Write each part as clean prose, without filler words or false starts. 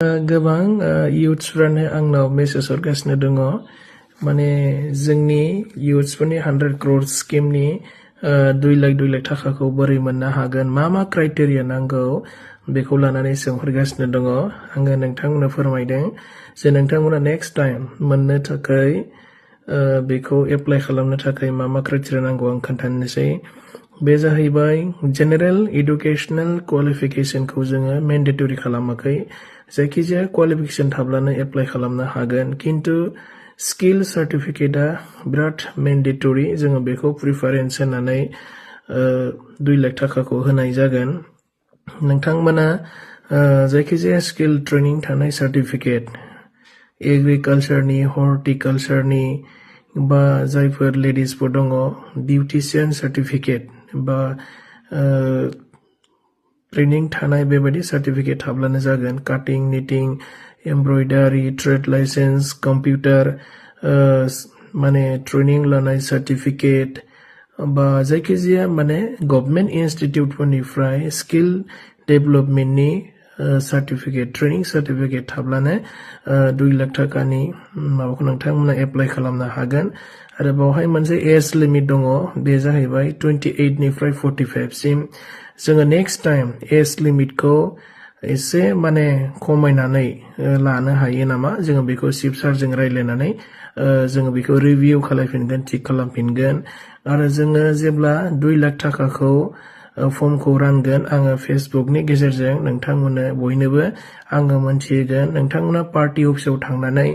गोबां youthsफ्रानो आंनाव मेसेज हरगासिनो दङ माने जोंनि youthsफोरनि 100 crore स्किमनि 2 लाख थाखाखौ बोरै मोननो हागोन मा क्राइटेरिया नांगौ बेखौ लानानै सोंहरगासिनो दङ आङो नोंथांमोननो फोरमायदों जे नोंथांमोना नेक्स्ट टाइम मोननो थाखाय बेखौ एप्लाइ खालामनो थाखाय मा क्राइटेरिया नांगौ आं खोन्थानोसै बे जाहैबाय जेनेरेल एडुकेशनल क्वालिफिकेशनखौ जोङो मेन्डेटरि खालामाखै जायखिजाया क्वालिफिकेशन थाब्लानो एप्लाइ खालामनो हागोन किन्तु स्किल सार्टिफिकेटआ बिराद मेन्डेटरि जोङो बेखौ प्रिफारेन्स होनानै 2 लाख थाखाखौ होनाय जागोन नोंथांमोना जायखिजाया स्किल ट्रेनिं थानाय सार्टिफिकेट एग्रिकालचारनि हर्टिकालचारनि बा जायफोर लेडिसफोर दङ बिउटिशियान सार्टिफिकेट बा ट्रेनिं थानाय बेबायदि सार्टिफिकेट थाब्लानो जागोन cutting knitting embroidery trade license computer माने ट्रेनिं लानाय सार्टिफिकेट बा जायखिजाया माने गभर्नमेन्ट इनस्टिट्युटफोरनिफ्राय स्किल डेभेलपमेन्टनि सार्टिफिकेट ट्रेनिं सार्टिफिकेट थाब्लानो 2 लाख थाखानि माबाखौ नोंथांमोना एप्लाइ खालामनो हागोन आरो बावहाय मोनसे एज लिमिट दङ बे जाहैबाय 28 निफ्राय 45 सिम जोङो नेक्स्ट टाइम एज लिमिटखौ एसे माने खमायनानै लानो हायो नामा जोङो बेखौ चिफ सारजों रायलायनानै जोङो बेखौ रिभिउ खालामफिनगोन थिक खालामफिनगोन आरो जोङो जेब्ला 2 लाख थाखाखौ फर्मखौ रानगोन आङो फेसबुकनि गेजेरजों नोंथांमोननो बयनोबो आङो मोनथिहोगोन नोंथांमोना पार्टी अफिसाव थांनानै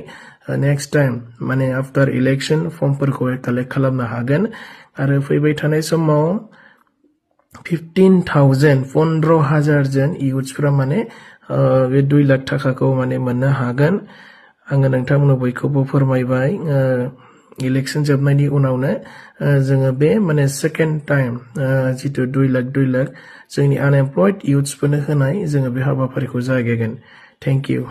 नेक्स्ट टाइम माने आफ्टार इलेक्शन फर्मफोरखौ कालेक्ट खालामनो हागोन आरो फैबाय थानाय समाव 15,000 जन इयुथ्सफ्रा माने बे 2 लाख थाखाखौ माने मोननो हागोन आङो नोंथांमोननो बयखौबो फोरमायबाय इलेक्शन जोबनायनि उनावनो जोङो बे माने सेकेन्ड टाइम जितु 2 लाख जोंनि आनएमप्लयड इयुथ्सफोरनो होनाय जोङो बे हाबाफारिखौ जागायगोन थेंक इउ